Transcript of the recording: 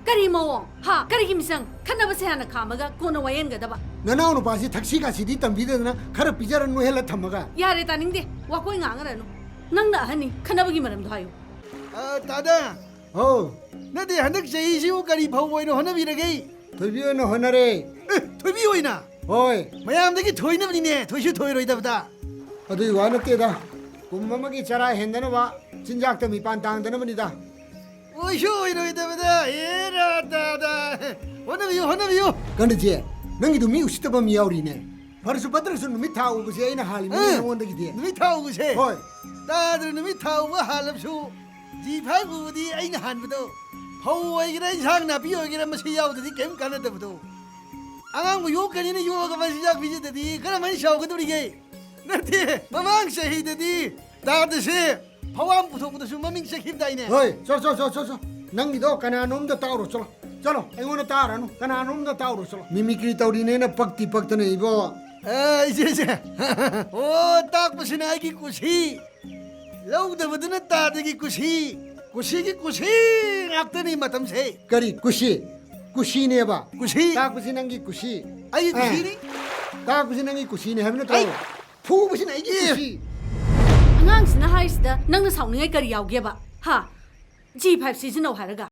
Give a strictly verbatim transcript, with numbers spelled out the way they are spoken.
ꯀꯔꯤ ꯃꯑꯣꯡ? ꯍꯥ? ꯀꯔꯤꯒꯤ ꯃꯤꯆꯪ? ꯈꯠꯅꯕꯁꯦ ꯍꯥꯟꯅ ꯈꯥꯝꯃꯒ ꯀꯣꯟꯅ ꯋꯥꯌꯦꯟꯒꯗꯕ꯫ ꯅꯅꯥꯎ ꯅꯨꯄꯥꯁꯤ ꯊꯛꯁꯤ ꯈꯥꯁꯤꯗꯤ ꯇꯝꯕꯤꯗꯅ ꯈꯔ ꯄꯤꯖꯔ ꯅꯣꯏꯍꯜꯂ ꯊꯝꯃꯒ꯫ ꯌꯥꯔꯦ, ꯇꯥꯅꯤꯡꯗꯦ꯫ ꯋꯥꯀꯣꯏ ꯉꯥꯡꯉꯔꯅꯨ꯫ ꯅꯪꯅ ꯑꯍꯟꯅꯤ, ꯈꯠꯅꯕꯒꯤ ꯃꯔꯝꯗꯣ ꯍꯥꯏꯌꯨ꯫ ꯑ, ꯇꯥꯗ꯫ ꯍꯧ꯫ ꯅꯠꯇꯦ, ꯍꯟꯗꯛ ꯆꯍꯤꯁꯤꯕꯨ ꯀꯔꯤ ꯐꯧ ꯑꯣꯏꯅ ꯍꯣꯠꯅꯕꯤꯔꯒꯦ? ꯊꯣꯏꯕꯤ ꯑꯣꯏꯅ ꯍꯣꯠꯅꯔꯦ꯫ ꯑꯦ, ꯊꯣꯏꯕꯤ ꯑꯣꯏꯅ? ꯍꯣꯏ꯫ ꯃꯌꯥꯝꯗꯒꯤ ꯊꯣꯏꯅꯕꯅꯤꯅꯦ, ꯊꯣꯏꯁꯨ ꯊꯣꯏꯔꯣꯏꯗꯕꯗ꯫ ꯑꯗꯨꯒꯤ ꯋꯥ ꯅꯠꯇꯦꯗ꯫ ꯀꯨꯝ ꯑꯃꯒꯤ ꯆꯔꯥ ꯍꯦꯟꯗꯅꯕ ꯆꯤꯟꯖꯥꯛꯇ ꯃꯤꯄꯥꯟ ꯇꯥꯡꯗꯅꯕꯅꯤꯗ꯫ ꯑꯣꯏꯁꯨ ꯑꯣꯏꯔꯣꯏꯗꯕꯗ, ꯍꯦꯔꯥ ꯇꯥꯗ꯫ ꯍꯣꯠꯅꯕꯤꯌꯨ, ꯍꯣꯠꯅꯕꯤꯌꯨ꯫ ꯀꯟꯗꯖꯤ, ꯅꯪꯒꯤꯗꯨ ꯃꯤ ꯎꯁꯤꯠꯇꯕ ꯑꯃ ꯌꯥꯎꯔꯤꯅꯦ꯫ ꯐꯔꯁꯨ ꯐꯠꯇ꯭ꯔꯁꯨ ꯅꯨꯃꯤꯠ ꯊꯥ ꯎꯕꯁꯦ ꯑꯩꯅ ꯍꯥꯜꯂꯤꯃꯤꯅꯦ ꯑ, ꯅꯉꯣꯟꯗꯒꯤꯗꯤ꯫ ꯅꯨꯃꯤꯠ ꯊꯥ ꯎꯕꯁꯦ? ꯍꯣꯏ꯫ ꯇꯥꯗ꯭ꯔ, ꯅꯨꯃꯤꯠ ꯊꯥ ꯎꯕ ꯍꯥꯜꯂꯕꯁꯨ, ꯖꯤ ꯐꯥꯏꯚ ꯎꯕꯗꯤ ꯑꯩꯅ ꯍꯥꯟꯕꯗꯣ꯫ ꯐꯧ ꯑꯣꯏꯒꯦꯔꯥ, ꯏꯟꯁꯥꯡ ꯅꯥꯄꯤ ꯑꯣꯏꯒꯦꯔꯥ, ꯃꯁꯤ ꯌꯥꯎꯗ꯭ꯔꯗꯤ ꯀꯩꯝ ꯀꯥꯟꯅꯗꯕꯗꯣ꯫ ꯑꯉꯥꯡꯕꯨ ꯌꯣꯛꯀꯅꯤꯅ ꯌꯣꯛꯑꯒ ꯃꯆꯤꯟꯖꯥꯛ ꯄꯤꯖꯗꯗꯤ ꯀꯔꯝꯍꯥꯏꯅ ꯆꯥꯎꯒꯗꯧꯔꯤꯒꯦ? ꯅꯠꯇꯦ, ꯃꯃꯥꯡ ꯆꯍꯤꯗꯗꯤ ꯇꯥꯗꯁꯦ ꯐꯧ ꯑꯃ ꯄꯨꯊꯣꯛꯄꯗꯁꯨ ꯃꯃꯤꯡ ꯆꯠꯈꯤꯕꯗꯥꯏꯅꯦ? ꯍꯣꯏ, ꯆꯣ, ꯆꯣ, ꯆꯣ, ꯆꯣ, ꯆꯣ꯫ ꯅꯪꯒꯤꯗꯣ ꯀꯅꯥꯅꯣꯝꯗ ꯇꯥꯛꯎꯔꯣ, ꯆꯣꯂꯣ꯫ ꯆꯣꯂꯣ, ꯑꯩꯉꯣꯟꯗ ꯇꯥꯔꯅꯨ, ꯀꯅꯥꯅꯣꯝꯗ ꯇꯥꯛꯎꯔꯣ, ꯆꯣꯂꯣ꯫ ꯃꯤꯃꯤꯀ꯭ꯔꯤ ꯇꯧꯔꯤꯅꯦꯅ ꯄꯛꯇꯤ ꯄꯛꯇꯅ ꯏꯕꯣ꯫ ꯑꯦ, ꯏꯆꯦ, ꯏꯆꯦ꯫ ꯑꯣ, ꯇꯥꯛꯄꯁꯤꯅ ꯑꯩꯒꯤ ꯀꯨꯁꯤ꯫ ꯂꯧꯗꯕꯗꯨꯅ ꯇꯥꯗꯒꯤ ꯀꯨꯁꯤ꯫ ꯀꯨꯁꯤꯒꯤ ꯀꯨꯁꯤ ꯉꯥꯛꯇꯅꯤ ꯃꯇꯝꯁꯦ꯫ ꯀꯔꯤ ꯀꯨꯁꯤ? ꯀꯨꯁꯤꯅꯦꯕ? ꯀꯨꯁꯤ꯫ ꯇꯥꯛꯄꯁꯤ ꯅꯪꯒꯤ ꯀꯨꯁꯤ꯫ ꯑꯩꯒꯤ ꯑꯦ꯫ ꯀꯨꯁꯤꯅꯤ꯫ ꯇꯥꯛꯄꯁꯤ ꯅꯪꯒꯤ ꯀꯨꯁꯤꯅꯦ ꯍꯥꯏꯕ ꯅꯠꯇ꯭ꯔꯣ? ꯑꯩ ꯐꯨꯕꯁꯤꯅ ꯑꯩꯒꯤ ꯑꯦ꯫ ꯀꯨꯁꯤ꯫ ꯑꯉꯥꯡꯁꯤꯅ ꯍꯥꯏꯔꯤꯁꯤꯗ ꯅꯪꯅ ꯁꯥꯎꯅꯤꯡꯉꯥꯏ ꯀꯔꯤ ꯌꯥꯎꯒꯦꯕ? ꯍꯥ? ꯖꯤ ꯐꯥꯏꯚ ꯁꯤꯖꯤꯟꯅꯧ ꯍꯥꯏꯔꯒ?